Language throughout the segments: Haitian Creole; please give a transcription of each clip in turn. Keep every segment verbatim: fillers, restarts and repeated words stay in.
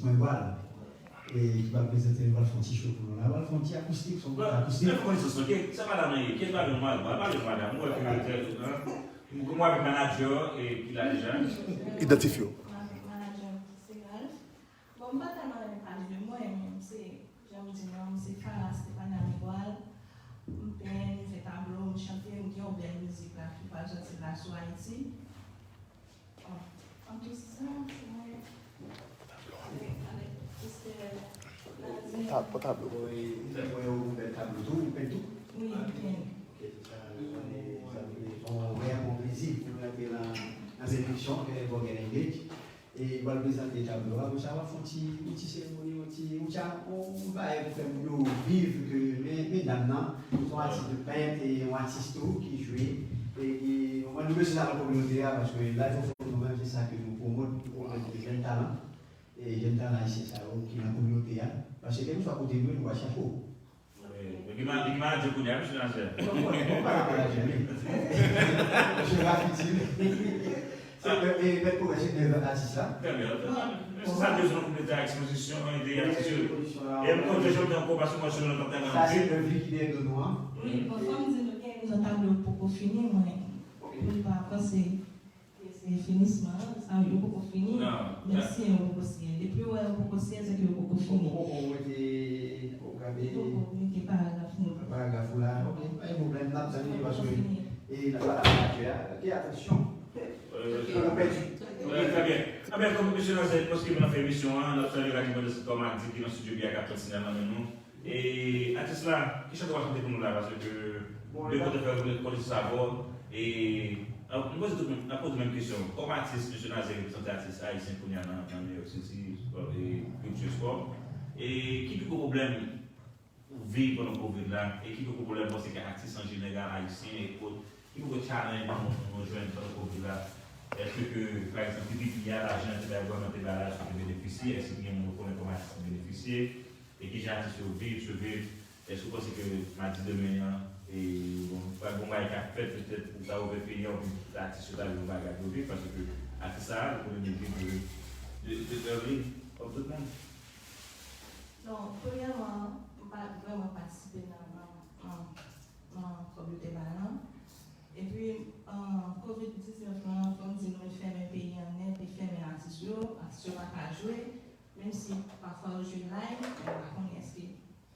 Mwen pral. E ki pral prezante, li pral fè yon ti show pou nou la. Li pral fè yon ti akoustik, son akoustik. Fè konesans, ok? Se madanm nan ye. Ki madanm mwen? Pale madanm. Mwen wè ki yo tèt, hein? Mwen avèk manadjè, e ki la deja? Idantifye w. Mwen avèk manadjè, se Ralph. Bon, m pa tèlman renmen pale de mwen, men m se, jan m di nou, m se Farah Stephania Miguel. M penn, m fè tablo, m chante, m gen yon bèl mizik la ki pral sòti la sou Ayiti. An tou sa, se mwen. Avèk, avèk Esther Lazin. Tab-, tablo. Wi, mwen, ou bèl tablo tou, ou penn tou? Wi, m penn. Ok, se sa, nou konnen, sa vle di, on vrèman plezi pou nou rantre nan, nan seleksyon, ke lè pou gen engage. E, m pral prezante tablo a, konsa w ap fè yon ti, yon ti seremoni, yon ti, yon ti, yon bagay pou fè moun yo viv ke, men, medam nan, se yon atis de pent e yon atis tou ki jwe. E, e, mwen, nou mesye sa nan kominote a, paske live performance nou menm, se sa ke nou pwomòt, nou pwomòt de jèn talan. E, jèn talan ayisyen sa yo ki nan kominote a. Paske kèlkeswa kote nou ye, nou pral chache w. Li gen ma-, li gen manadjè kounye a, mesye Nazer. Non, mwen, mwen pa nan manadjè, wi. Mesye Rafiti. Se, e, e, mèt pwogrè, se nèf atis la. Trè byen. Mesye sa bezwen nou konplete ak ekspozisyon, e, de atis yo. E m konte jodi ankò paske mwen sou nan kontak anpil. Sa se Evi ki dèyè do nou an. Wi, bon, fò m di nou gen yon tablo poko fini, mwen, pou n pa panse. Se finisman an, sa yo poko fini, menm si yo poko siyen. Depi yo wè yo poko siyen, se ke yo poko fini. Ou poko mete, ou ka mete paragraf nou. Paragraf ou la, ok. Pa gen pwoblèm, n ap tann li paske, e, n ap pale ak manadjè a. Ok, atansyon. Poko pèdi. Trè byen. Trè byen, kòm mesye Nazer, paske nou fè emisyon an, n ap salye Rani Modeste kòm ak di ki nan estidyo Bia k ap tann sinema nan nou. E atis la, ki chante w ap chante pou nou la? Paske de kote fè konnen, konnen se sa avè w. E, a, m poze tout moun, n ap poze menm kesyon. Kòm atis, mesye Nazer reprezante atis ayisyen kounye a nan, nan New York City, e, kilti espò. E ki pi gwo pwoblèm ou viv pandan Covid la? E ki pi gwo pwoblèm ou panse ke atis an jeneral ayisyen e kot? Ki pi gwo challenge nou, nou jwenn pandan Covid la? Èske ke, pa egzanp, P P P a, lajan te bay gouvènman te bay la, èske te benefisye? Èske gen moun ou konnen kòm atis ki benefisye? E kijan atis yo viv, swiv? Èske w panse ke madi demen an, e, bon, pral gen yon bagay k ap fèt petèt pou ta ouvè peyi an, pou atis yo ta gen yon bagay pou yo viv, paske atis sa a, nou konnen li viv de, de, de early, kòm tout moun? Non, premyèman, m pa vrèman patisipe nan, nan, nan, nan kòb yo te bay lan. Epi, an, Covid diznèf lan, fò m di nou, li fèmen peyi an nèt, li fèmen atis yo, atis yo pa ka jwe. Menm si pafwa yo jwe live, men m pa konnen èske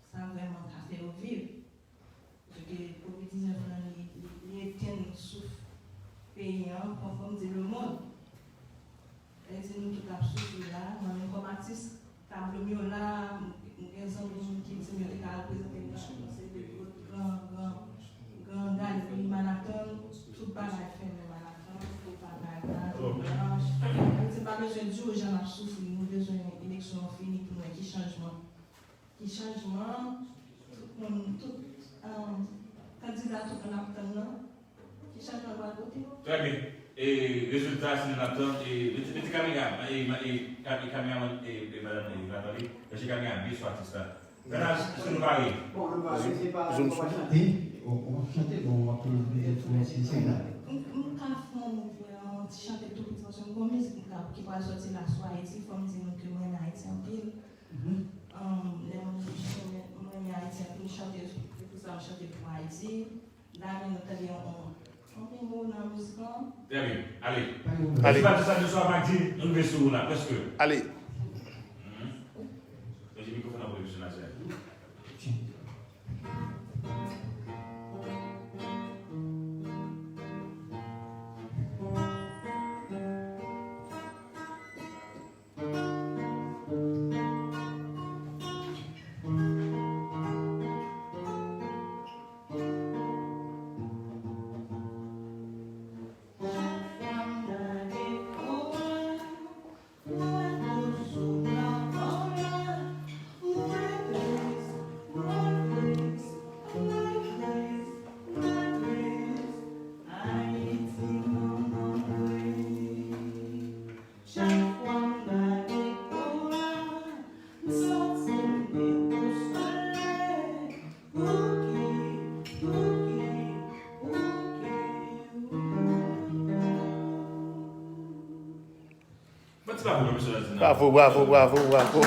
sa vrèman ka fè yo viv. Paske Covid diznèf lan, li, li, li etenn souf peyi an, fò, fò m di lemonn. Sa vle di nou tout ap soufri la, mwen menm kòm atis, tablo m yo la, m, m gen zanmi m ki di m yo te ka al prezante m nan yon seri de gran, gran, gran galeri Manhattan, tout bagay fèmen Manhattan, tout bagay la, tout blanch. Ayiti pa bezwen di w jan n ap soufri, nou bezwen eleksyon an fini pou n wè ki chanjman. Ki chanjman, tout moun, tout, um, kandida tout moun ap tann nan, ki chanjman l pral pote? Trè byen. E rezilta, se nou n ap tann. E mete, mete kamera, e, e, e, kam-, e kameraman, e, e madanm, e, Nathalie, branche kamera byen sou atis la. Gad, èske nou pare? Bon, nou pare, se pa, nou pa chante. Bon, w ap chante, bon, w ap prezante tou, se, se la. M, m ka fè yon, yon ti chante tou piti, paske m gon mizik m ka, ki pral sòti la sou Ayiti, fò m di nou ke m renmen Ayiti anpil. Um, lè mwen, mwen, mwen renmen Ayiti anpil, m chante, se pou sa m chante pou Ayiti. Dami, nou tande yon, yon, yon ti mo nan mizik lan? Trè byen, ale. Ale. Se pa tout sa ke swa pa di, nou rive sou ou la, prèske. Ale. Mhm. Mete mikwofòn nan pwofesyonèl, sè. Yon ti bravo pou mesye Lazina. Bravo, bravo, bravo, bravo.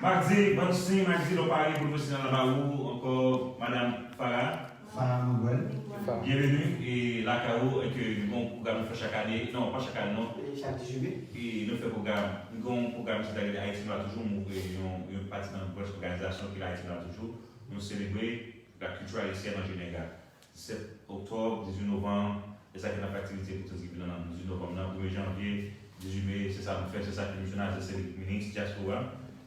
Magdi, bann siy, Magdi, lè w pare pou nou fè sinyal la ba ou, ankò, Madam Farah. Farah Monbrel. Byenveni, e lakay ou, e ke nou gen yon pwogram nou fè chak ane, non, pa chak ane, non. E chak dizuit me. E nou fè pwogram, nou gen yon pwogram ki se ta rele Ayiti nou la toujou, yon, yon pati nan branch òganizasyon ki la Ayiti nou la toujou. Nou selebre la kilti ayisyèn an jeneral. Disèt oktòb, dizuit novanm, e sa ki n ap fè aktivite pou tout ekip nan dizuit novanm nan, premye janvye, dizuit me, se sa nou fè, se sa ke misye Nazer se li k minis dyaspora,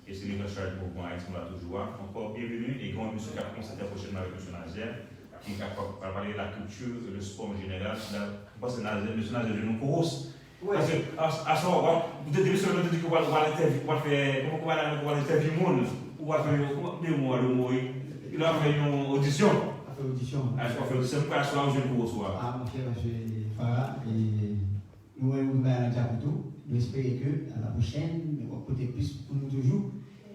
e se li k an chaj mouvman Ayiti nou la toujou a. Ankò, byenveni, e gen yon emisyon k ap kòmanse trè pwochènman avèk misye Nazer, ki ap pral pale la kilti e le spò an jeneral. M panse Nazer, misye Nazer jwenn yon kowos. Paske, a, aswè, w ap, ou te, depi semèn ou te di ke w al, w al entèvyou, w al fè, kòman w al, w al entèvyou moun, ou w al fè yon, kòman, de mo, de mo, wi. Ou al fè yon odisyon. Al fè odisyon. Al fè odisyon, pou aswè, ou jwenn kowos ou a. A, monchè, paske, Farah, e, nou wè yon bagay nan djab tou, nou espere ke, a la pwochèn, w ap pote plis pou nou toujou.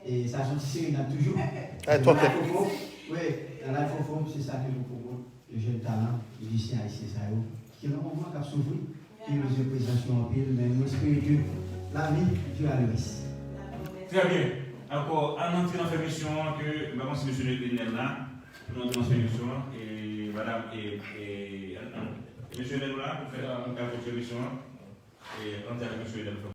E sa se yon ti serenad toujou. Ay, twòp tèt. Wi, nan Life of Hope, se sa ke nou pwomòt. Yon jèn talan, mizisyen ayisyen sa yo, ki gen yon mouvman k ap soufri, ki bezwen prezans yo anpil, men nou espere ke lavi dira le rès. Trè byen. Ankò, ann antre nan fè emisyon an, ke m pa konn si mesye Nenel la, pou nou antre nan fè emisyon an, e madam, e, e, ann, ann, mesye Nenel la, pou fè, ann, ann fè emisyon an, e antre avèk mesye Nenel.